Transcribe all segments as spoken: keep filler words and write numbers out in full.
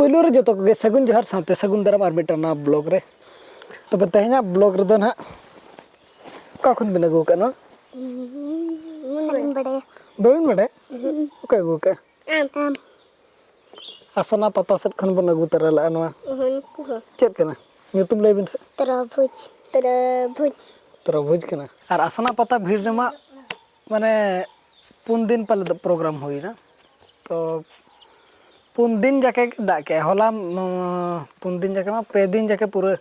ᱯᱳᱭᱞᱳ ᱨᱮ ᱡᱚᱛᱚ ᱠᱚᱜᱮ ᱥᱟᱹᱜᱩᱱ ᱡᱚᱦᱟᱨ ᱥᱟᱶᱛᱮ ᱥᱟᱹᱜᱩᱱ ᱫᱟᱨᱟᱢ ᱟᱨ ᱢᱤᱫᱴᱟᱝ ᱱᱟᱣᱟ ᱵᱞᱚᱜ ᱨᱮ᱾ ᱛᱚᱵᱮ ᱛᱮᱦᱮᱧᱟᱜ ᱵᱞᱚᱜ ᱨᱮᱫᱚ ᱱᱟᱦᱟᱜ ᱚᱠᱟ ᱠᱷᱚᱱ ᱵᱤᱱ ᱟᱹᱜᱩ ᱟᱠᱟᱫ ᱱᱚᱣᱟ? ᱵᱟᱹᱧ ᱵᱟᱲᱟᱭᱟ᱾ ᱵᱟᱹᱵᱤᱱ ᱵᱟᱲᱟᱭᱟ? ᱚᱠᱚᱭ ᱟᱹᱜᱩ ᱟᱠᱟᱫᱼᱟ? ᱟᱢ᱾ ᱟᱥᱟᱱᱟ ᱯᱟᱛᱟ ᱥᱮᱫ ᱠᱷᱚᱱ ᱵᱚᱱ ᱟᱹᱜᱩ ᱛᱚᱨᱟ ᱞᱮᱫᱼᱟ ᱱᱚᱣᱟ᱾ ᱪᱮᱫ ᱠᱟᱱᱟ? ᱧᱩᱛᱩᱢ ᱞᱟᱹᱭ ᱵᱤᱱ ᱥᱮ᱾ ᱛᱚᱨᱚᱵᱷᱩᱡᱽ᱾ ᱛᱚᱨᱚᱵᱷᱩᱡᱽ᱾ ᱛᱚᱨᱚᱵᱷᱩᱡᱽ ᱠᱟᱱᱟ᱾ ᱟᱨ ᱟᱥᱟᱱᱟ ᱯᱟᱛᱟ ᱵᱷᱤᱲ ᱨᱮᱢᱟ ᱢᱟᱱᱮ ᱯᱩᱱ ᱫᱤᱱ ᱯᱟᱞᱮ ᱫᱚ ᱯᱨᱳᱜᱨᱟᱢ ᱦᱩᱭᱱᱟ᱾ ᱛᱚ ᱯᱩᱱ ᱫᱤᱱ ᱡᱟᱠᱮ ᱫᱟᱜ ᱠᱮᱜᱼᱟᱭ᱾ ᱦᱚᱞᱟ ᱢ-, ᱯᱩᱱ ᱫᱤᱱ ᱡᱟᱠᱮ ᱢᱟ ᱯᱮ ᱫᱤᱱ ᱡᱟᱠᱮ ᱯᱩᱨᱟᱹ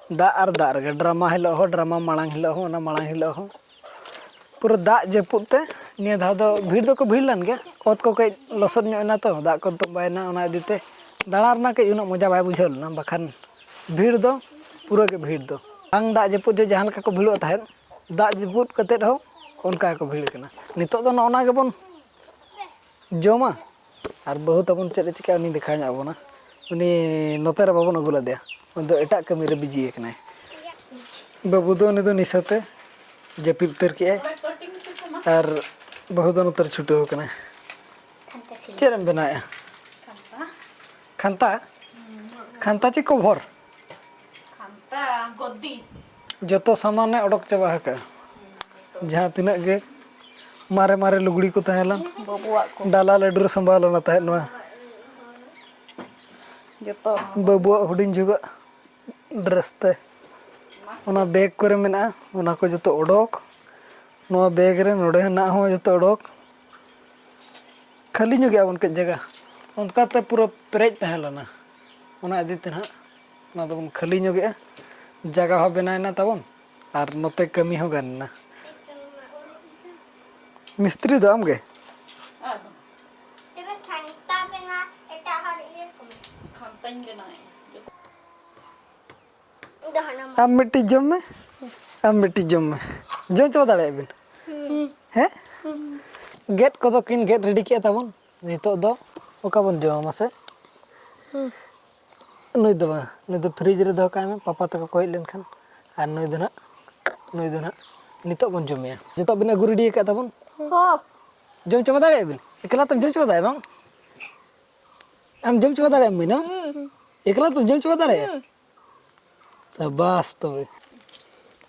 ᱫᱟᱜ ᱟᱨ ᱫᱟᱜ ᱨᱮᱜᱮ᱾ ᱰᱨᱟᱢᱟ ᱦᱤᱞᱳᱜ ᱦᱚᱸ, ᱰᱨᱟᱢᱟ ᱢᱟᱲᱟᱝ ᱦᱤᱞᱳᱜ ᱦᱚᱸ, ᱚᱱᱟ ᱢᱟᱲᱟᱝ ᱦᱤᱞᱳᱜ ᱦᱚᱸ ᱯᱩᱨᱟᱹ ᱫᱟᱜ ᱡᱟᱹᱯᱩᱫ ᱛᱮ ᱱᱤᱭᱟᱹ ᱫᱷᱟᱣ ᱫᱚ ᱵᱷᱤᱲ ᱫᱚᱠᱚ ᱵᱷᱤᱲ ᱞᱮᱱ ᱜᱮᱭᱟ᱾ ᱚᱛ ᱠᱚ ᱠᱟᱹᱡ ᱞᱚᱥᱚᱫ ᱧᱚᱜ ᱮᱱᱟ ᱛᱚ, ᱫᱟᱜ ᱠᱚ ᱛᱚᱸᱵᱟᱭᱮᱱᱟ, ᱚᱱᱟ ᱤᱫᱤ ᱛᱮ ᱫᱟᱬᱟ ᱨᱮᱱᱟᱜ ᱠᱟᱹᱡ ᱩᱱᱟᱹᱜ ᱢᱚᱡᱟ ᱵᱟᱭ ᱵᱩᱡᱷᱟᱹᱣ ᱞᱮᱱᱟ᱾ ᱵᱟᱠᱷᱟᱱ ᱵᱷᱤᱲ ᱫᱚ ᱯᱩᱨᱟᱹ ᱜᱮ ᱵᱷᱤᱲ ᱫᱚ᱾ ᱵᱟᱝ ᱫᱟᱜ ᱡᱟᱹᱯᱩᱫ ᱡᱚᱦᱚᱜ ᱡᱟᱦᱟᱸ ᱞᱮᱠᱟ ᱠᱚ ᱵᱷᱤᱲᱚᱜ ᱛᱟᱦᱮᱸᱫ, ᱫᱟᱜ ᱡᱟᱹᱯᱩᱫ ᱠᱟᱛᱮᱫ ᱦᱚᱸ ᱚᱱᱠᱟ ᱜᱮᱠᱚ ᱵᱷᱤᱲ ᱠᱟᱱᱟ᱾ ᱱᱤᱛᱚᱜ ᱫᱚ ᱱᱚᱜᱼᱚ ᱱᱟ ᱜᱮᱵᱚᱱ ᱡᱚᱢᱟ᱾ ᱟᱨ ᱵᱟᱹᱦᱩ ᱛᱟᱵᱚᱱ ᱪᱮᱫ ᱮ ᱪᱤᱠᱟᱹᱜᱼᱟ, ᱩᱱᱤ ᱫᱮᱠᱷᱟᱣ ᱧᱚᱜ ᱟᱵᱚᱱᱟ᱾ ᱩᱱᱤ ᱱᱚᱛᱮ ᱨᱮ ᱵᱟᱵᱚᱱ ᱟᱹᱜᱩ ᱞᱮᱫᱮᱭᱟ, ᱩᱱᱤ ᱫᱚ ᱮᱴᱟᱜ ᱠᱟᱹᱢᱤ ᱨᱮ ᱵᱤᱡᱤ ᱟᱠᱟᱱᱟᱭ᱾ ᱵᱟᱹᱵᱩ ᱫᱚ, ᱩᱱᱤ ᱫᱚ ᱱᱤᱥᱟᱹᱛᱮ ᱡᱟᱹᱯᱤᱫ ᱩᱛᱟᱹᱨ ᱠᱮᱜᱼᱟᱭ᱾ ᱟᱨ ᱵᱟᱹᱦᱩ ᱫᱚ ᱱᱚᱛᱮ ᱨᱮ ᱪᱷᱩᱴᱟᱹᱣ ᱟᱠᱟᱱᱟᱭ᱾ ᱪᱮᱫ ᱮᱢ ᱵᱮᱱᱟᱣᱮᱫᱼᱟ? ᱠᱷᱟᱱᱛᱟ? ᱠᱷᱟᱱᱛᱟ ᱪᱮ ᱠᱚᱵᱷᱚᱨ? ᱠᱷᱟᱱᱛᱟ, ᱜᱚᱫᱤ᱾ ᱡᱚᱛᱚ ᱥᱟᱢᱟᱱᱮ ᱚᱰᱚᱠ ᱪᱟᱵᱟ ᱟᱠᱟᱫᱼᱟ᱾ ᱡᱟᱦᱟᱸ ᱛᱤᱱᱟᱹᱜ ᱜᱮ ᱢᱟᱨᱮ ᱢᱟᱨᱮ ᱞᱩᱜᱽᱲᱤ ᱠᱚ ᱛᱟᱦᱮᱸ ᱞᱮᱱ, ᱵᱟᱹᱵᱩᱣᱟᱜ ᱠᱚ᱾ ᱰᱟᱞᱟ ᱞᱟᱹᱰᱩ ᱨᱮ ᱥᱟᱢᱵᱟᱣ ᱞᱮᱱᱟ ᱛᱟᱦᱮᱸᱫ ᱱᱚᱣᱟ᱾ ᱡᱚᱛᱚ᱾ ᱵᱟᱹᱵᱩᱣᱟᱜ ᱦᱩᱰᱤᱧ ᱡᱩᱜᱟᱜ ᱰᱨᱮᱥ ᱛᱮ᱾ ᱚᱱᱟ ᱵᱮᱜᱽ ᱠᱚᱨᱮ ᱢᱮᱱᱟᱜᱼᱟ, ᱚᱱᱟ ᱠᱚ ᱡᱚᱛᱚ ᱚᱰᱚᱠ᱾ ᱱᱚᱣᱟ ᱵᱮᱜᱽ ᱨᱮ ᱱᱚᱰᱮ ᱦᱮᱱᱟᱜ ᱦᱚᱸ ᱡᱚᱛᱚ ᱚᱰᱚᱠ᱾ ᱠᱷᱟᱹᱞᱤ ᱧᱚᱜᱮᱜᱼᱟ ᱵᱚᱱ ᱠᱟᱹᱡ ᱡᱟᱭᱜᱟ, ᱚᱱᱠᱟᱛᱮ ᱯᱩᱨᱟᱹ ᱯᱮᱨᱮᱡ ᱛᱟᱦᱮᱸ ᱞᱮᱱᱟ᱾ ᱚᱱᱟ ᱤᱫᱤ ᱛᱮ ᱱᱟᱦᱟᱜ ᱱᱚᱣᱟ ᱫᱚᱵᱚᱱ ᱠᱷᱟᱹᱞᱤ ᱧᱚᱜᱮᱜᱼᱟ, ᱡᱟᱭᱜᱟ ᱦᱚᱸ ᱵᱮᱱᱟᱣᱮᱱᱟ ᱛᱟᱵᱚᱱ ᱟᱨ ᱱᱚᱛᱮ ᱠᱟᱹᱢᱤ ᱦᱚᱸ ᱜᱟᱱ ᱮᱱᱟ᱾ ᱢᱤᱥᱛᱨᱤ ᱫᱚ ᱟᱢ ᱜᱮ? ᱛᱚᱵᱮ ᱠᱷᱟᱱᱛᱟ ᱵᱮᱱᱟᱣ ᱮᱴᱟᱜ ᱦᱚᱲ ᱤᱭᱟᱹ ᱠᱚᱢᱮ᱾ ᱠᱷᱟᱱᱛᱟᱧ ᱵᱮᱱᱟᱣᱮᱫᱼᱟ᱾ ᱟᱢ ᱢᱤᱫᱴᱤᱡ ᱡᱚᱢ ᱢᱮ, ᱟᱢ ᱢᱤᱫᱴᱤᱡ ᱡᱚᱢ ᱢᱮ᱾ ᱡᱚᱢ ᱪᱟᱵᱟ ᱫᱟᱲᱮᱭᱟᱜ ᱵᱤᱱ? ᱦᱮᱸ? ᱜᱮᱫ ᱠᱚᱫᱚ ᱠᱤᱱ ᱜᱮᱫ ᱨᱮᱰᱤ ᱠᱮᱫᱼᱟ ᱛᱟᱵᱚᱱ᱾ ᱱᱤᱛᱚᱜ ᱫᱚ ᱚᱠᱟ ᱵᱚᱱ ᱡᱚᱢᱟ ᱢᱟᱥᱮ? ᱱᱩᱭ ᱫᱚ ᱵᱟᱝ, ᱱᱩᱭ ᱫᱚ ᱯᱷᱨᱤᱡᱽ ᱨᱮ ᱫᱚᱦᱚ ᱠᱟᱜ ᱢᱮ, ᱯᱟᱯᱟ ᱛᱟᱠᱚ ᱠᱚ ᱦᱮᱡ ᱞᱮᱱᱠᱷᱟᱱ᱾ ᱟᱨ ᱱᱩᱭ ᱫᱚ ᱱᱟᱜ, ᱱᱩᱭ ᱫᱚ ᱱᱟᱜ ᱱᱤᱛᱚᱜ ᱵᱚᱱ ᱡᱚᱢᱮᱭᱟ᱾ ᱡᱚᱛᱚᱣᱟᱜ ᱵᱤᱱ ᱟᱹᱜᱩ ᱨᱮᱰᱤ ᱟᱠᱟᱫ ᱛᱟᱵᱚᱱ? ᱦᱚᱸ᱾ ᱡᱚᱢ ᱪᱟᱵᱟ ᱫᱟᱲᱮᱭᱟᱜᱼᱟ ᱵᱤᱱ? ᱮᱠᱞᱟ ᱛᱮᱢ ᱡᱚᱢ ᱪᱟᱵᱟ ᱫᱟᱲᱮᱭᱟᱜᱼᱟ ᱵᱟᱝ? ᱟᱢ ᱡᱚᱢ ᱪᱟᱵᱟ ᱫᱟᱲᱮᱭᱟᱜ ᱟᱢ ᱢᱟᱹᱭ, ᱱᱚᱣᱟ? ᱮᱠᱞᱟ ᱛᱮᱢ ᱡᱚᱢ ᱪᱟᱵᱟ ᱫᱟᱲᱮᱭᱟᱜᱼᱟ? ᱥᱟᱵᱟᱥ ᱛᱚᱵᱮ᱾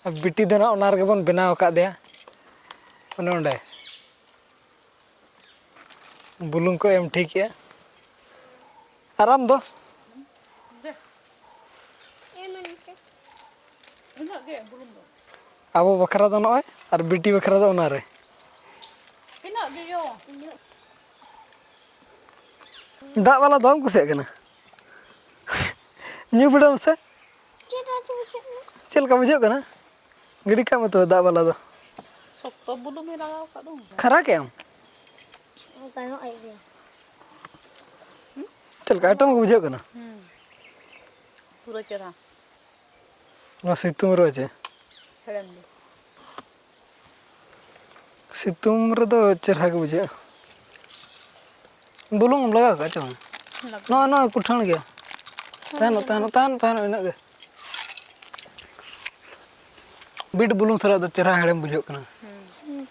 ᱟᱨ ᱵᱤᱴᱤ ᱫᱚ ᱱᱟᱜ ᱚᱱᱟ ᱨᱮᱜᱮ ᱵᱚᱱ ᱵᱮᱱᱟᱣ ᱟᱠᱟᱫᱮᱭᱟ, ᱚᱱᱮ ᱚᱸᱰᱮ᱾ ᱵᱩᱞᱩᱝ ᱠᱚ ᱮᱢ ᱴᱷᱤᱠᱮᱜᱼᱟ᱾ ᱟᱨ ᱟᱢ ᱫᱚ? ᱩᱱᱟᱹᱜ ᱜᱮ ᱵᱩᱞᱩᱝ ᱫᱚ᱾ ᱟᱵᱚ ᱵᱟᱠᱷᱨᱟ ᱫᱚ ᱱᱚᱜᱼᱚᱭ, ᱟᱨ ᱵᱤᱴᱤ ᱵᱟᱠᱷᱨᱟ ᱫᱚ ᱚᱱᱟᱨᱮ᱾ ᱛᱤᱱᱟᱹᱜ ᱜᱮ ᱡᱚ? ᱫᱟᱜ ᱵᱟᱞᱟ ᱫᱚ ᱵᱟᱢ ᱠᱩᱥᱤᱭᱟᱜ ᱠᱟᱱᱟ? ᱧᱩ ᱵᱤᱰᱟᱹᱣ ᱢᱮᱥᱮ᱾ ᱪᱮᱫ ᱞᱮᱠᱟ ᱵᱩᱡᱷᱟᱹᱜ ᱠᱟᱱᱟ? ᱪᱮᱫ ᱞᱮᱠᱟ ᱵᱩᱡᱷᱟᱹᱜ ᱠᱟᱱᱟ? ᱜᱤᱰᱤ ᱠᱟᱜ ᱢᱮ ᱛᱚᱵᱮ ᱫᱟᱜ ᱵᱟᱞᱟ ᱫᱚ᱾ ᱥᱚᱠᱛᱚ ᱵᱩᱞᱩᱝ ᱮ ᱞᱟᱜᱟᱣ ᱟᱠᱟᱫ ᱫᱚ᱾ ᱠᱷᱟᱨᱟ ᱠᱮᱜ ᱟᱢ? ᱜᱟᱱᱚᱜ ᱜᱮᱭᱟ᱾ ᱪᱮᱫ ᱞᱮᱠᱟ ᱟᱭᱴᱮᱢ ᱠᱚ ᱵᱩᱡᱷᱟᱹᱜ ᱠᱟᱱᱟ? ᱦᱩᱸ᱾ ᱯᱩᱨᱟᱹ ᱪᱮᱦᱨᱟ᱾ ᱱᱚᱣᱟ ᱥᱤᱛᱩᱝ ᱨᱮ ᱪᱮ? ᱦᱮᱲᱮᱢ ᱜᱮ᱾ ᱥᱤᱛᱩᱝ ᱨᱮᱫᱚ ᱪᱮᱦᱨᱟ ᱜᱮ ᱵᱩᱡᱷᱟᱹᱜᱼᱟ᱾ ᱵᱩᱞᱩᱝ ᱮᱢ ᱞᱟᱜᱟᱣ ᱠᱟᱜᱼᱟ ᱪᱮ ᱵᱟᱝ? ᱞᱟᱜᱟᱣ᱾ ᱱᱚᱣᱟ, ᱱᱚᱣᱟ ᱠᱩᱴᱷᱟᱹᱬ ᱜᱮᱭᱟ᱾ ᱛᱟᱦᱮᱱᱚᱜ, ᱛᱟᱦᱮᱱᱚᱜ, ᱛᱟᱦᱮᱱᱚᱜ, ᱛᱟᱦᱮᱱᱚᱜ, ᱤᱱᱟᱹᱜ ᱜᱮ᱾ ᱵᱤᱴ ᱵᱩᱞᱩᱝ ᱥᱟᱞᱟᱜ ᱫᱚ ᱪᱮᱦᱨᱟ ᱦᱮᱲᱮᱢ ᱵᱩᱡᱷᱟᱹᱜ ᱠᱟᱱᱟ᱾ ᱦᱩᱸ᱾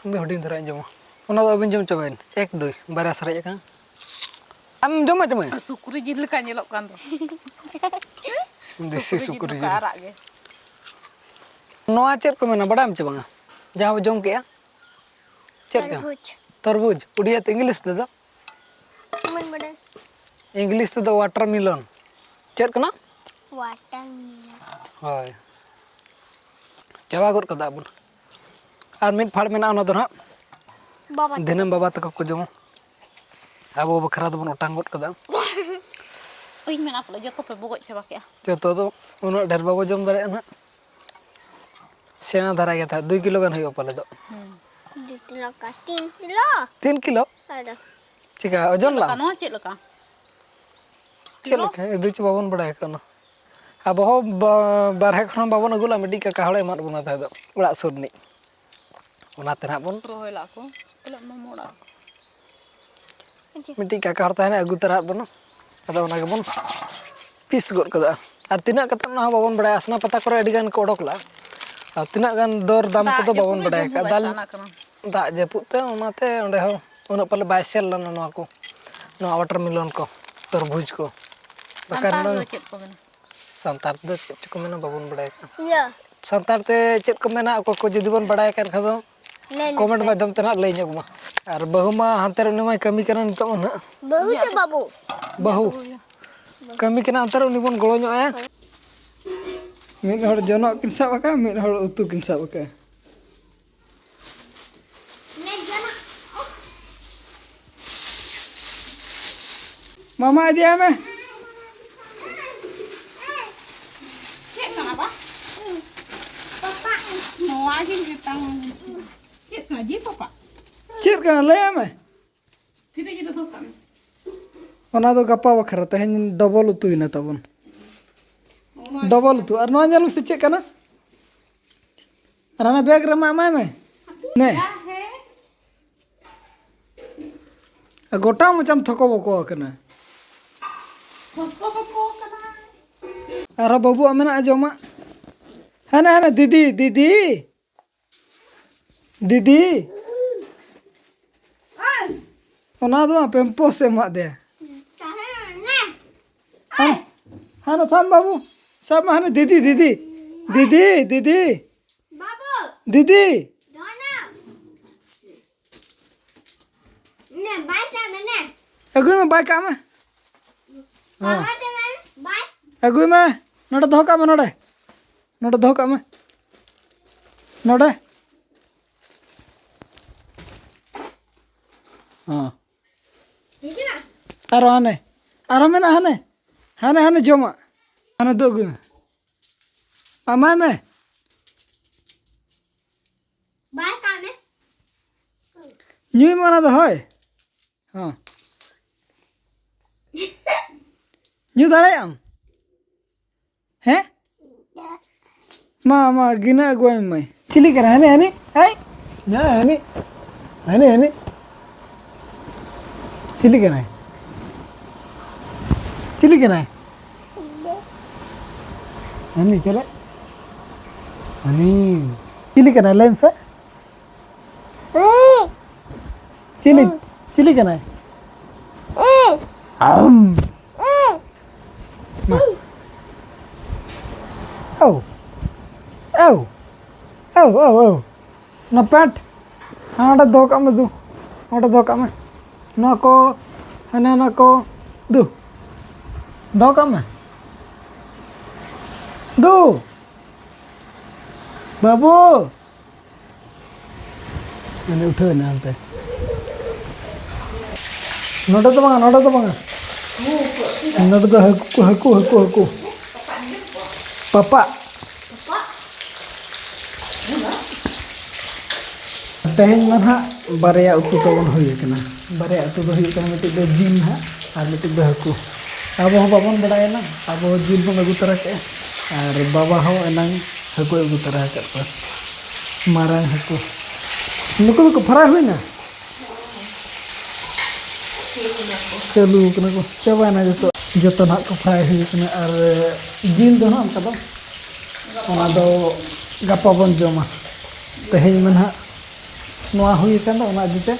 ᱤᱧ ᱫᱚ ᱦᱩᱰᱤᱧ ᱫᱷᱟᱨᱟᱧ ᱡᱚᱢᱟ᱾ ᱚᱱᱟ ᱫᱚ ᱟᱹᱵᱤᱱ ᱡᱚᱢ ᱪᱟᱵᱟᱭᱮᱱ᱾ ᱮᱠ, ᱫᱩᱭ, ᱵᱟᱨᱭᱟ ᱥᱟᱨᱮᱡ ᱟᱠᱟᱱᱟ᱾ ᱟᱢ ᱡᱚᱢᱟ, ᱡᱚᱢᱟ? ᱥᱩᱠᱨᱤ ᱡᱤᱞ ᱞᱮᱠᱟ ᱧᱮᱞᱚᱜ ᱠᱟᱱ ᱫᱚ᱾ ᱫᱮᱥᱤ ᱥᱩᱠᱨᱤ ᱡᱤᱞ ᱥᱩᱠᱨᱤ ᱞᱮᱠᱟ ᱡᱤᱞ᱾ ᱟᱨᱟᱜ ᱜᱮ᱾ ᱱᱚᱣᱟ ᱪᱮᱫ ᱠᱚ ᱢᱮᱱᱟ, ᱵᱟᱰᱟᱭᱟᱢ ᱪᱮ ᱵᱟᱝᱟ? ᱡᱟᱦᱟᱸ ᱵᱚ ᱡᱚᱢ ᱠᱮᱜᱼᱟ? ᱪᱮᱫ ᱠᱟᱱᱟ? ᱛᱚᱨᱵᱩᱡᱽ᱾ ᱛᱚᱨᱵᱩᱡᱽ᱾ ᱩᱰᱤᱭᱟ ᱛᱮ, ᱤᱝᱞᱤᱥ ᱛᱮᱫᱚ? ᱵᱟᱹᱧ ᱵᱟᱰᱟᱭᱟ᱾ ᱤᱝᱞᱤᱥ ᱛᱮᱫᱚ watermelon᱾ ᱪᱮᱫ ᱠᱟᱱᱟ? Watermelon᱾ ᱦᱳᱭ᱾ ᱪᱟᱵᱟ ᱜᱚᱫ ᱠᱟᱫᱟ ᱵᱚᱱ᱾ ᱟᱨ ᱢᱤᱫ ᱯᱷᱟᱲ ᱢᱮᱱᱟᱜᱼᱟ, ᱚᱱᱟ ᱫᱚ ᱱᱟᱦᱟᱜ ᱵᱟᱵᱟ ᱛᱟᱠᱚ᱾ ᱫᱤᱱᱟᱹᱢ ᱵᱟᱵᱟ ᱛᱟᱠᱚ ᱠᱚ ᱡᱚᱢᱟ᱾ ᱟᱵᱚ ᱵᱟᱠᱷᱨᱟ ᱫᱚᱵᱚᱱ ᱚᱴᱟᱝ ᱜᱚᱫ ᱠᱟᱫᱟ᱾ ᱤᱧ ᱢᱮᱱᱟ ᱯᱟᱞᱮ ᱡᱚᱛᱚ ᱯᱮ ᱵᱚᱜᱚᱡ ᱪᱟᱵᱟ ᱠᱮᱜᱼᱟ᱾ ᱡᱚᱛᱚ ᱫᱚ ᱩᱱᱟᱹᱜ ᱰᱷᱮᱨ ᱵᱟᱵᱚ ᱡᱚᱢ ᱫᱟᱲᱮᱭᱟᱜᱼᱟ ᱱᱟᱦᱟᱜ᱾ ᱥᱮᱬᱟ ᱫᱷᱟᱨᱟ ᱜᱮ ᱛᱟᱦᱮᱸᱫ, ᱫᱩᱭ ᱠᱤᱞᱳ ᱜᱟᱱ ᱦᱩᱭᱩᱜᱼᱟ ᱯᱟᱞᱮ ᱫᱚ᱾ ᱦᱩᱸ᱾ ᱫᱩᱭ ᱠᱤᱞᱳ ᱠᱟ-, ᱛᱤᱱ ᱠᱤᱞᱳ? ᱛᱤᱱ ᱠᱤᱞᱳ? ᱟᱫᱚ᱾ ᱪᱮᱠᱟ ᱳᱡᱚᱱ ᱪᱮᱫ ᱞᱮᱠᱟ? ᱞᱟᱝ? ᱱᱚᱣᱟ ᱪᱮᱫ ᱞᱮᱠᱟ? ᱪᱮᱫ ᱠᱤᱞᱳ? ᱞᱮᱠᱟ? ᱤᱫᱩ ᱪᱚ ᱵᱟᱵᱚᱱ ᱵᱟᱲᱟᱭ ᱟᱠᱟᱫ ᱚᱱᱟ᱾ ᱟᱵᱚ ᱦᱚᱸ ᱵᱟ-, ᱵᱟᱨᱦᱮ ᱠᱷᱚᱱ ᱵᱟᱵᱚᱱ ᱟᱹᱜᱩ ᱞᱮᱫᱼᱟ, ᱢᱤᱫᱴᱤᱡ ᱠᱟᱠᱟ ᱦᱚᱲᱮ ᱮᱢᱟᱫ ᱵᱚᱱᱟ ᱛᱟᱦᱮᱸ ᱫᱚ, ᱚᱲᱟᱜ ᱥᱩᱨ ᱨᱤᱱᱤᱡ᱾ ᱚᱱᱟᱛᱮ ᱱᱟᱦᱟᱜ ᱵᱚᱱ ᱨᱚᱦᱚᱭ ᱞᱟᱜ ᱠᱚ, ᱯᱟᱞᱮᱫ ᱢᱟᱢᱚ ᱚᱲᱟᱜ᱾ ᱢᱤᱫᱴᱤᱡ ᱠᱟᱠᱟ ᱦᱚᱲ ᱛᱟᱦᱮᱱᱟᱭ, ᱟᱹᱜᱩ ᱛᱚᱨᱟ ᱟᱫ ᱵᱚᱱᱟ᱾ ᱟᱫᱚ ᱚᱱᱟ ᱜᱮᱵᱚᱱ ᱯᱤᱥ ᱜᱚᱫ ᱠᱟᱫᱟ᱾ ᱟᱨ ᱛᱤᱱᱟᱹᱜ ᱠᱟᱛᱮ, ᱚᱱᱟ ᱦᱚᱸ ᱵᱟᱵᱚᱱ ᱵᱟᱲᱟᱭᱟ᱾ ᱟᱥᱱᱟ ᱯᱟᱛᱟ ᱠᱚᱨᱮ ᱟᱹᱰᱤ ᱜᱟᱱ ᱠᱚ ᱚᱰᱚᱠ ᱞᱮᱜᱼᱟ, ᱟᱨ ᱛᱤᱱᱟᱹᱜ ᱜᱟᱱ ᱫᱚᱨ ᱫᱟᱢ ᱫᱟᱜ ᱠᱚᱫᱚ ᱡᱟᱹᱯᱩᱫ ᱵᱟᱵᱚᱱ ᱨᱮ ᱵᱟᱰᱟᱭ ᱡᱚᱢ ᱦᱚᱸ ᱟᱠᱟᱫᱼᱟ᱾ ᱵᱟᱭ ᱫᱟᱞ-, ᱥᱟᱱᱟ ᱠᱟᱱᱟ᱾ ᱫᱟᱜ ᱡᱟᱹᱯᱩᱫ ᱛᱮ ᱚᱱᱟᱛᱮ ᱚᱸᱰᱮ ᱦᱚᱸ ᱩᱱᱟᱹᱜ ᱯᱟᱞᱮ ᱵᱟᱭ ᱥᱮᱞ ᱞᱮᱱᱟ ᱱᱚᱣᱟ ᱠᱚ᱾ ᱱᱚᱣᱟ ᱣᱟᱴᱟᱨ ᱢᱮᱞᱚᱱ ᱠᱚ, ᱛᱚᱨᱵᱩᱡᱽ ᱠᱚ᱾ ᱵᱟᱠᱷᱟᱱ ᱥᱟᱱᱛᱟᱲ ᱱᱚᱣᱟ ᱫᱚ ᱪᱮᱫ ᱠᱚ ᱢᱮᱱᱟ? ᱥᱟᱱᱛᱟᱲ ᱛᱮᱫᱚ ᱪᱮᱫ ᱪᱚᱠᱚ ᱢᱮᱱᱟ, ᱵᱟᱵᱚᱱ ᱵᱟᱲᱟᱭ ᱠᱟᱱᱟ᱾ ᱤᱭᱟᱹ ᱥᱟᱱᱛᱟᱲ ᱛᱮ ᱪᱮᱫ ᱠᱚ ᱢᱮᱱᱟ, ᱚᱠᱚᱭ ᱠᱚ ᱡᱩᱫᱤ ᱵᱚᱱ ᱵᱟᱲᱟᱭ ᱠᱟᱱ ᱠᱷᱟᱱ ᱫᱚ ᱞᱟᱹᱭ ᱢᱮ᱾ ᱠᱚᱢᱮᱱᱴ ᱢᱟᱫᱽᱫᱷᱚᱢ ᱛᱮ ᱱᱟᱦᱟᱜ ᱞᱟᱹᱭ ᱧᱚᱜ ᱢᱟ᱾ ᱟᱨ ᱵᱟᱹᱦᱩ ᱢᱟ ᱦᱟᱱᱛᱮ ᱨᱮ, ᱩᱱᱤ ᱢᱟᱭ ᱠᱟᱹᱢᱤ ᱠᱟᱱᱟ ᱱᱤᱛᱚᱜ ᱢᱟ ᱱᱟᱦᱟᱜ᱾ ᱵᱟᱹᱦᱩ ᱪᱮ ᱵᱟᱹᱵᱩ? ᱵᱟᱹᱦᱩ ᱠᱟᱹᱢᱤ ᱠᱟᱱᱟ ᱚᱱᱛᱮ ᱨᱮ, ᱩᱱᱤ ᱵᱚᱱ ᱜᱚᱲᱚ ᱧᱚᱜ ᱟᱭᱟ᱾ ᱢᱤᱫ ᱦᱚᱲ ᱡᱚᱱᱚᱜ ᱠᱤᱱ ᱥᱟᱵ ᱟᱠᱟᱫᱼᱟ, ᱢᱤᱫ ᱦᱚᱲ ᱩᱛᱩ ᱠᱤᱱ ᱥᱟᱵ ᱟᱠᱟᱫᱼᱟ᱾ ᱢᱟᱢᱟ ᱤᱫᱤᱭᱟᱭ ᱢᱮ᱾ ᱪᱮᱫ ᱠᱟᱱᱟ ᱵᱟ? ᱱᱚᱣᱟ ᱜᱤᱧ ᱢᱮᱛᱟᱢ᱾ ᱪᱮᱫ ᱠᱟᱱᱟ ᱡᱤ ᱯᱟᱯᱟ? ᱪᱮᱫ ᱠᱟᱱᱟ ᱞᱟᱹᱭᱟᱭ ᱢᱮ᱾ ᱛᱤᱱᱟᱹᱜ ᱡᱤᱞ ᱫᱚᱦᱚ ᱠᱟᱜ ᱢᱮ᱾ ᱚᱱᱟ ᱫᱚ ᱜᱟᱯᱟ ᱵᱟᱠᱷᱨᱟ, ᱛᱮᱦᱮᱧ ᱰᱚᱵᱚᱞ ᱩᱛᱩᱭᱮᱱᱟ ᱛᱟᱵᱚᱱ᱾ ᱰᱚᱵᱚᱞ ᱩᱛᱩ᱾ ᱟᱨ ᱱᱚᱣᱟ ᱧᱮᱞ ᱢᱮᱥᱮ ᱪᱮᱫ ᱠᱟᱱᱟ? ᱟᱨ ᱦᱟᱱᱟ ᱵᱮᱜᱽ ᱨᱮᱢᱟ ᱮᱢᱟᱭ ᱢᱮ᱾ ᱱᱮ᱾ ᱭᱟ ᱦᱮᱸ᱾ ᱟᱨ ᱜᱚᱴᱟ ᱢᱚᱪᱟᱢ ᱛᱷᱚᱠᱚ ᱵᱚᱠᱚ ᱟᱠᱟᱱᱟ᱾ ᱠᱷᱚᱥᱠᱚ ᱵᱟᱠᱚ ᱠᱟᱱᱟ᱾ ᱟᱨᱦᱚᱸ ᱵᱟᱹᱵᱩᱣᱟᱜ ᱢᱮᱱᱟᱜᱼᱟ ᱡᱚᱢᱟᱜ᱾ ᱦᱟᱱᱮ ᱦᱟᱱᱮ ᱫᱤᱫᱤ ᱫᱤᱫᱤ᱾ ᱫᱤᱫᱤ᱾ ᱚᱱᱟ ᱫᱚ ᱵᱟᱝ, ᱯᱮᱢᱯᱚᱥ ᱮ ᱮᱢᱟᱫ ᱫᱮᱭᱟ᱾ ᱦᱟᱱᱮ, ᱦᱟᱱᱮ ᱥᱟᱵ ᱵᱟᱹᱵᱩ, ᱥᱟᱵ ᱢᱟ ᱦᱟᱱᱮ ᱫᱤᱫᱤ ᱫᱤᱫᱤ᱾ ᱫᱤᱫᱤ ᱫᱤᱫᱤ᱾ ᱵᱟᱹᱵᱩ ᱫᱤᱫᱤ᱾ ᱫᱚᱱᱟ᱾ ᱱᱮ ᱵᱟᱭ ᱠᱟᱜ ᱢᱮ ᱱᱮ᱾ ᱟᱹᱜᱩᱭ ᱢᱮ, ᱵᱟᱭ ᱠᱟᱜ ᱢᱮ᱾ ᱦᱮᱸ᱾ ᱵᱟᱭ ᱠᱟᱜ ᱢᱮ ᱵᱟᱭ᱾ ᱟᱹᱜᱩᱭ ᱢᱮ᱾ ᱱᱚᱰᱮ ᱫᱚᱦᱚ ᱠᱟᱜ ᱢᱮ, ᱱᱚᱰᱮ᱾ ᱱᱚᱰᱮ ᱫᱚᱦᱚ ᱠᱟᱜ ᱢᱮ᱾ ᱱᱚᱰᱮ᱾ ᱦᱮᱸ᱾ ᱦᱤᱡᱩᱜᱼᱟ᱾ ᱟᱨᱚ ᱦᱟᱱᱮ᱾ ᱟᱨᱚ ᱢᱮᱱᱟᱜᱼᱟ ᱦᱟᱱᱮ᱾ ᱦᱟᱱᱮ, ᱦᱟᱱᱮ ᱡᱚᱢᱟᱜ᱾ ᱦᱟᱱᱮ ᱫᱚ ᱟᱹᱜᱩᱭ ᱢᱮ᱾ ᱮᱢᱟᱭ ᱢᱮ᱾ ᱵᱟᱭ ᱠᱟᱜ ᱢᱮ᱾ ᱧᱩᱭ ᱢᱮ ᱚᱱᱟ ᱫᱚ, ᱦᱳᱭ᱾ ᱦᱚᱸ᱾ ᱧᱩ ᱫᱟᱲᱮᱭᱟᱜ ᱟᱢ? ᱦᱮᱸ? ᱢᱟ, ᱢᱟ, ᱜᱤᱱᱟᱹ ᱟᱹᱜᱩᱣᱟᱭ ᱢᱮ ᱢᱟᱹᱭ᱾ ᱪᱤᱞᱤ ᱠᱟᱱᱟᱭ? ᱦᱟᱹᱱᱤ, ᱦᱟᱹᱱᱤ? ᱦᱟᱭ? ᱧᱟ, ᱦᱟᱹᱱᱤ? ᱦᱟᱹᱱᱤ, ᱦᱟᱹᱱᱤ? ᱪᱤᱞᱤ ᱠᱟᱱᱟᱭ? ᱪᱤᱞᱤ ᱠᱟᱱᱟᱭ? ᱦᱟᱹᱱᱤ, ᱪᱮᱞᱮ? ᱦᱟᱹᱱᱤ᱾ ᱪᱤᱞᱤ ᱠᱟᱱᱟᱭ? ᱞᱟᱹᱭ ᱢᱮᱥᱮ᱾ ᱪᱤᱞᱤ, ᱪᱤᱞᱤ ᱠᱟᱱᱟᱭ? ᱟᱢ᱾ ᱢᱟ᱾ ᱟᱣ᱾ ᱟᱣ᱾ ᱟᱣ, ᱟᱣ, ᱟᱣ᱾ ᱱᱚᱣᱟ ᱯᱮᱱᱴ᱾ ᱦᱮᱸ, ᱚᱸᱰᱮ ᱫᱚᱦᱚ ᱠᱟᱜ ᱢᱮ ᱫᱩ᱾ ᱚᱸᱰᱮ ᱫᱚᱦᱚ ᱠᱟᱜ ᱢᱮ᱾ ᱱᱚᱣᱟ ᱠᱚ, ᱦᱟᱱᱟ ᱱᱟ ᱠᱚ, ᱫᱩ᱾ ᱫᱚᱦᱚ ᱠᱟᱜ ᱢᱮ᱾ ᱫᱩ᱾ ᱵᱟᱹᱵᱩ᱾ ᱩᱱᱤ ᱩᱴᱷᱟᱹᱣ ᱮᱱᱟ ᱦᱟᱱᱛᱮ᱾ ᱱᱚᱰᱮ ᱫᱚ ᱵᱟᱝᱟ, ᱱᱚᱰᱮ ᱫᱚ ᱵᱟᱝᱟ᱾ ᱱᱚᱰᱮ ᱫᱚ ᱦᱟᱹᱠᱩ, ᱦᱟᱹᱠᱩ, ᱦᱟᱹᱠᱩ, ᱦᱟᱹᱠᱩ᱾ ᱯᱟᱯᱟ᱾ ᱛᱮᱦᱮᱧ ᱢᱟ ᱱᱟᱦᱟᱜ ᱵᱟᱨᱭᱟ ᱩᱛᱩ ᱛᱟᱵᱚᱱ ᱦᱩᱭ ᱟᱠᱟᱱᱟ᱾ ᱵᱟᱨᱭᱟ ᱩᱛᱩ ᱫᱚ ᱦᱩᱭᱩᱜ ᱠᱟᱱᱟ, ᱢᱤᱫᱴᱤᱡ ᱫᱚ ᱡᱤᱞ ᱱᱟᱦᱟᱜ ᱟᱨ ᱢᱤᱫᱴᱤᱡ ᱫᱚ ᱦᱟᱹᱠᱩ᱾ ᱟᱵᱚ ᱦᱚᱸ ᱵᱟᱵᱚᱱ ᱵᱟᱲᱟᱭᱟ ᱱᱟ, ᱟᱵᱚ ᱡᱤᱞ ᱵᱚᱱ ᱟᱹᱜᱩ ᱛᱚᱨᱟ ᱠᱮᱜᱼᱟ ᱟᱨ ᱵᱟᱵᱟ ᱦᱚᱸ ᱮᱱᱟᱝ ᱦᱟᱹᱠᱩᱭ ᱟᱹᱜᱩ ᱛᱚᱨᱟ ᱟᱠᱟᱫ ᱠᱚᱣᱟ, ᱢᱟᱨᱟᱝ ᱦᱟᱹᱠᱩ᱾ ᱱᱩᱠᱩ ᱫᱚᱠᱚ ᱯᱷᱟᱨᱟᱭ ᱦᱩᱭᱱᱟ, ᱪᱟᱹᱞᱩ ᱠᱟᱱᱟ ᱠᱚ, ᱪᱟᱵᱟᱭᱮᱱᱟ ᱡᱚᱛᱚ, ᱡᱚᱛᱚ ᱱᱟᱦᱟᱜ ᱠᱚ ᱯᱷᱟᱨᱟᱭ ᱦᱩᱭ ᱠᱟᱱᱟ᱾ ᱟᱨ ᱡᱤᱞ ᱫᱚ ᱱᱟᱦᱟᱜ ᱚᱱᱠᱟ ᱫᱚ, ᱚᱱᱟ ᱫᱚ ᱜᱟᱯᱟ ᱵᱚᱱ ᱡᱚᱢᱟ᱾ ᱛᱮᱦᱮᱧ ᱢᱟ ᱱᱟᱦᱟᱜ ᱱᱚᱣᱟ ᱦᱩᱭ ᱟᱠᱟᱱ ᱫᱚ, ᱚᱱᱟ ᱤᱫᱤᱛᱮ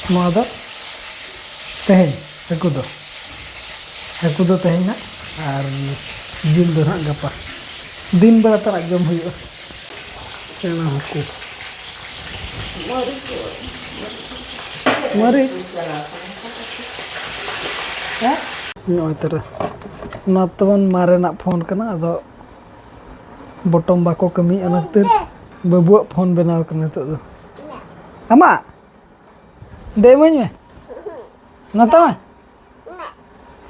ᱱᱚᱣᱟ ᱫᱚ ᱛᱮᱦᱮᱧ ᱦᱟᱹᱠᱩ ᱫᱚ, ᱦᱟᱹᱠᱩ ᱫᱚ ᱛᱮᱦᱮᱧ ᱱᱟᱜ, ᱟᱨ ᱡᱤᱞ ᱫᱚ ᱱᱟᱜ ᱜᱟᱯᱟ᱾ ᱫᱤᱱ ᱵᱮᱲᱟ ᱛᱟᱨᱟᱜ ᱡᱚᱢ ᱦᱩᱭᱩᱜᱼᱟ᱾ ᱥᱮᱬᱟ ᱦᱟᱹᱠᱩ᱾ ᱢᱟᱹᱨᱤᱪ᱾ ᱦᱮᱸ? ᱱᱚᱜᱼᱚᱭ ᱛᱚᱨᱟ᱾ ᱱᱚᱣᱟ ᱛᱟᱵᱚᱱ ᱢᱟᱨᱮᱱᱟᱜ ᱯᱷᱳᱱ ᱠᱟᱱᱟ, ᱟᱫᱚ ᱵᱚᱴᱚᱢ ᱵᱟᱠᱚ ᱠᱟᱹᱢᱤᱭᱮᱫᱼᱟ, ᱚᱱᱟ ᱠᱷᱟᱹᱛᱤᱨ ᱵᱟᱹᱵᱩᱣᱟᱜ ᱯᱷᱳᱱ ᱵᱮᱱᱟᱣ ᱠᱟᱱᱟ ᱱᱤᱛᱚᱜ ᱫᱚ᱾ ᱟᱢᱟᱜ? ᱫᱮ, ᱤᱢᱟᱹᱧ ᱢᱮ᱾ ᱱᱚᱛᱮ ᱢᱮ᱾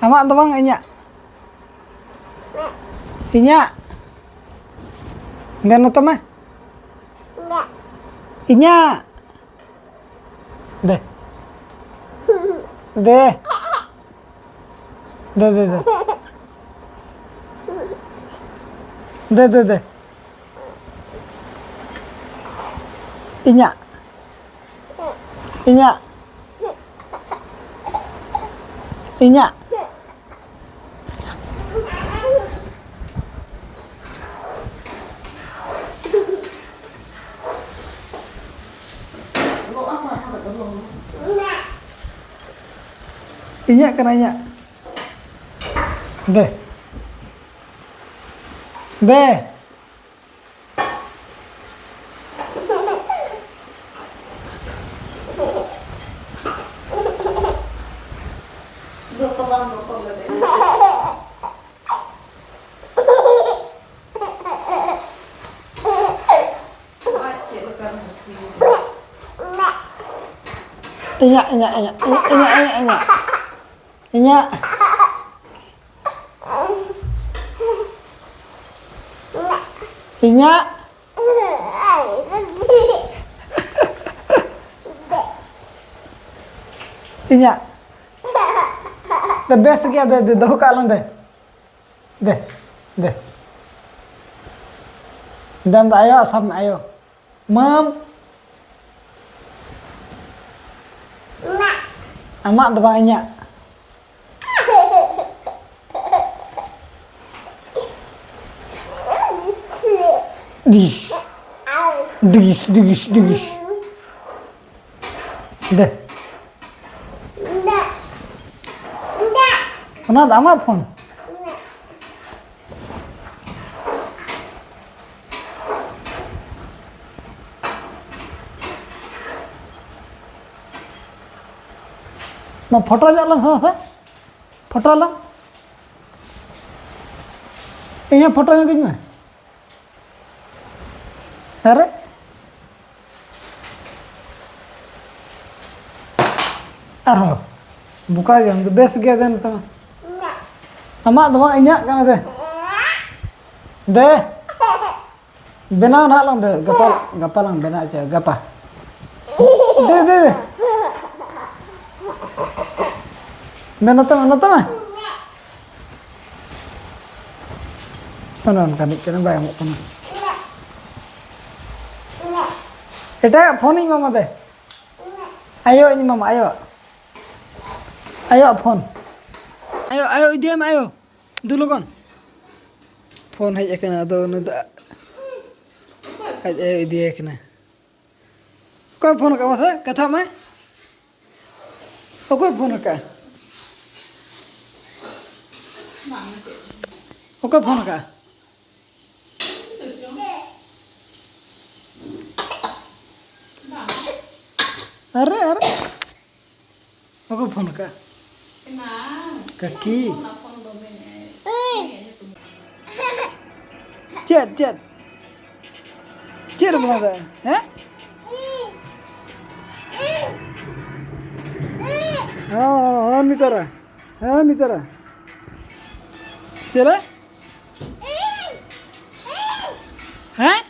ᱟᱢᱟᱜ ᱫᱚ ᱵᱟᱝ, ᱤᱧᱟᱹᱜ᱾ ᱤᱧᱟᱹᱜ᱾ ᱫᱮ, ᱱᱚᱛᱮ ᱢᱮ᱾ ᱤᱧᱟᱹᱜ᱾ ᱫᱮ᱾ ᱫᱮ᱾ ᱫᱮ, ᱫᱮ, ᱫᱮ᱾ ᱫᱮ, ᱫᱮ, ᱫᱮ᱾ ᱤᱧᱟᱹᱜ᱾ ᱤᱧᱟᱹᱜ᱾ ᱤᱧᱟᱹᱜ᱾ ᱤᱧᱟᱹᱜ ᱠᱟᱱᱟ, ᱤᱧᱟᱹᱜ᱾ ᱫᱮ᱾ ᱫᱮ᱾ ᱤᱧᱟᱹᱜ, ᱤᱧᱟᱹᱜ, ᱤᱧᱟᱹᱜ, ᱤᱧᱟᱹᱜ, ᱤᱧᱟᱹᱜ, ᱤᱧᱟᱹᱜ, ᱤᱧᱟᱹᱜ᱾ ᱤᱧᱟᱹᱜ᱾ ᱤᱧᱟᱹᱜ᱾ ᱤᱧᱟᱹᱜ᱾ ᱫᱮ, ᱵᱮᱥ ᱜᱮᱭᱟ, ᱫᱮ, ᱫᱮ, ᱫᱚᱦᱚ ᱠᱟᱜ ᱞᱟᱝ ᱫᱮ᱾ ᱫᱮ, ᱫᱮ᱾ ᱫᱮ, ᱟᱢ ᱫᱚ ᱟᱭᱳ, ᱥᱟᱵ ᱢᱮ, ᱟᱭᱳ᱾ ᱢᱟᱢ᱾ ᱟᱢᱟᱜ ᱫᱚ ᱵᱟᱝ, ᱤᱧᱟᱹᱜ᱾ ᱰᱤᱥ, ᱰᱤᱥ, ᱰᱤᱥ, ᱰᱤᱥ᱾ ᱫᱮ᱾ ᱚᱱᱟ ᱫᱚ ᱟᱢᱟᱜ ᱯᱷᱳᱱ᱾ ᱢᱟ, ᱯᱷᱳᱴᱳ ᱧᱚᱜ ᱞᱮᱢ ᱥᱮ ᱢᱟᱥᱮ᱾ ᱯᱷᱳᱴᱳ ᱞᱮᱢ᱾ ᱤᱧ ᱦᱚᱸ ᱯᱷᱳᱴᱳ ᱧᱚᱜ ᱤᱧ ᱢᱮ᱾ ᱟᱨᱮ᱾ ᱟᱨᱦᱚᱸ᱾ ᱵᱚᱠᱟ ᱜᱮᱭᱟᱢ ᱫᱚ, ᱵᱮᱥ ᱜᱮᱭᱟ ᱫᱮ ᱱᱤᱛᱚᱜ ᱢᱟ᱾ ᱟᱢᱟᱜ ᱫᱚ ᱵᱟᱝ, ᱤᱧᱟᱹᱜ ᱠᱟᱱᱟ ᱫᱮ᱾ ᱫᱮ᱾ ᱵᱮᱱᱟᱣ ᱱᱟᱦᱟᱜ ᱞᱟᱝ ᱫᱮ, ᱜᱟᱯᱟ, ᱜᱟᱯᱟ ᱞᱟᱝ ᱵᱮᱱᱟᱣ ᱦᱚᱪᱚᱭᱟ, ᱜᱟᱯᱟ᱾ ᱫᱮ, ᱫᱮ, ᱫᱮ᱾ ᱫᱮ, ᱱᱚᱛᱮ ᱢᱮ, ᱱᱚᱛᱮ ᱢᱮ᱾ ᱚᱱᱮ ᱚᱱᱠᱟ ᱢᱤᱫᱴᱮᱱ ᱵᱟᱭ ᱮᱢᱚᱜ ᱠᱟᱱᱟ᱾ ᱮᱴᱟᱜᱟᱜ ᱯᱷᱳᱱᱤᱧ ᱮᱢᱟᱢᱟ ᱫᱮ᱾ ᱟᱭᱳ, ᱤᱧ ᱮᱢᱟᱢᱟ, ᱟᱭᱳ᱾ ᱟᱭᱳᱣᱟᱜ ᱯᱷᱳᱱ᱾ ᱟᱭᱳ, ᱟᱭᱳ, ᱤᱫᱤᱭᱟᱭ ᱢᱮ, ᱟᱭᱳ᱾ ᱫᱩ ᱞᱚᱜᱚᱱ᱾ ᱯᱷᱳᱱ ᱦᱮᱡ ᱟᱠᱟᱱᱟ, ᱟᱫᱚ ᱩᱱᱤ ᱫᱚ ᱟᱡ ᱟᱭᱳ ᱤᱫᱤᱭᱟᱭ ᱠᱟᱱᱟ᱾ ᱚᱠᱚᱭ ᱯᱷᱳᱱ ᱟᱠᱟᱫ ᱢᱟᱥᱮ? ᱠᱟᱛᱷᱟᱜ ᱢᱮ᱾ ᱚᱠᱚᱭ ᱯᱷᱳᱱ ᱟᱠᱟᱫᱼᱟ? ᱚᱠᱚᱭ ᱯᱷᱳᱱ ᱟᱠᱟᱫᱼᱟ? ᱟᱨᱮ, ᱟᱨᱮ, ᱚᱠᱚᱭ ᱯᱷᱳᱱ ᱟᱠᱟᱫᱼᱟ? ᱠᱟᱹᱠᱤ᱾ ᱪᱮᱫ, ᱪᱮᱫ? ᱪᱮᱫ ᱨᱮ ᱵᱮᱱᱟᱣ ᱫᱟ? ᱦᱮᱸ? ᱦᱚᱸ, ᱦᱚᱸ, ᱦᱚᱸ, ᱱᱤᱛᱟᱨᱟ᱾ ᱦᱮᱸ, ᱱᱤᱛᱟᱨᱟ᱾ ᱪᱮᱫ ᱨᱮ? ᱦᱮᱸ?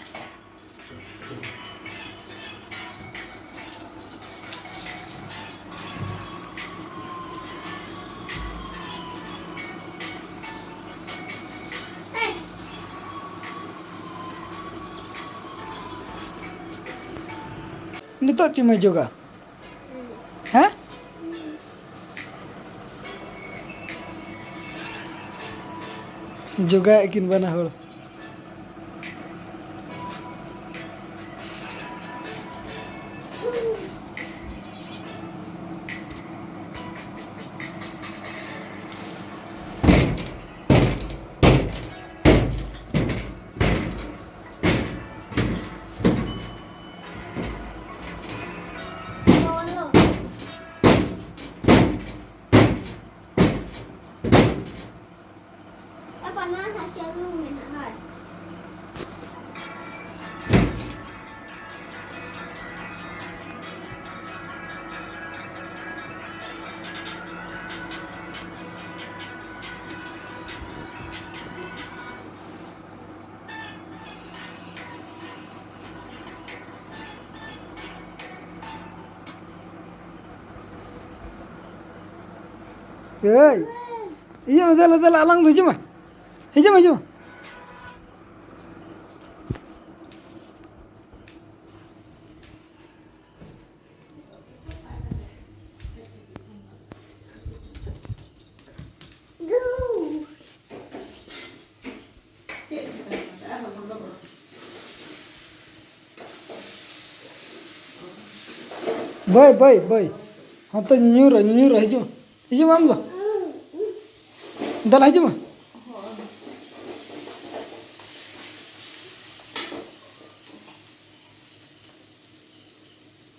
ᱱᱤᱛᱚᱜ ᱪᱮᱫ ᱮᱢ ᱡᱳᱜᱟ? ᱦᱮᱸ? ᱡᱳᱜᱟᱭᱮᱫ ᱠᱤᱱ ᱵᱟᱱᱟ ᱦᱚᱲ᱾ ᱮᱭ, ᱤᱭᱟᱹ, ᱫᱮᱞᱟ, ᱫᱮᱞᱟ, ᱟᱞᱟᱝ ᱫᱚ ᱦᱤᱡᱩᱜ ᱢᱮ᱾ ᱦᱤᱡᱩᱜ ᱢᱮ, ᱦᱤᱡᱩᱜ ᱢᱮ᱾ ᱵᱟᱹᱭ, ᱵᱟᱹᱭ, ᱵᱟᱹᱭ᱾ ᱦᱟᱱᱛᱮ ᱧᱩᱧᱩᱨ ᱨᱮ, ᱧᱩᱧᱩᱨ ᱨᱮ, ᱦᱤᱡᱩᱜ ᱢᱮ᱾ ᱦᱤᱡᱩᱜ ᱢᱮ ᱟᱢ ᱫᱚ᱾ ᱫᱮᱞᱟ ᱦᱤᱡᱩᱜ ᱢᱮ᱾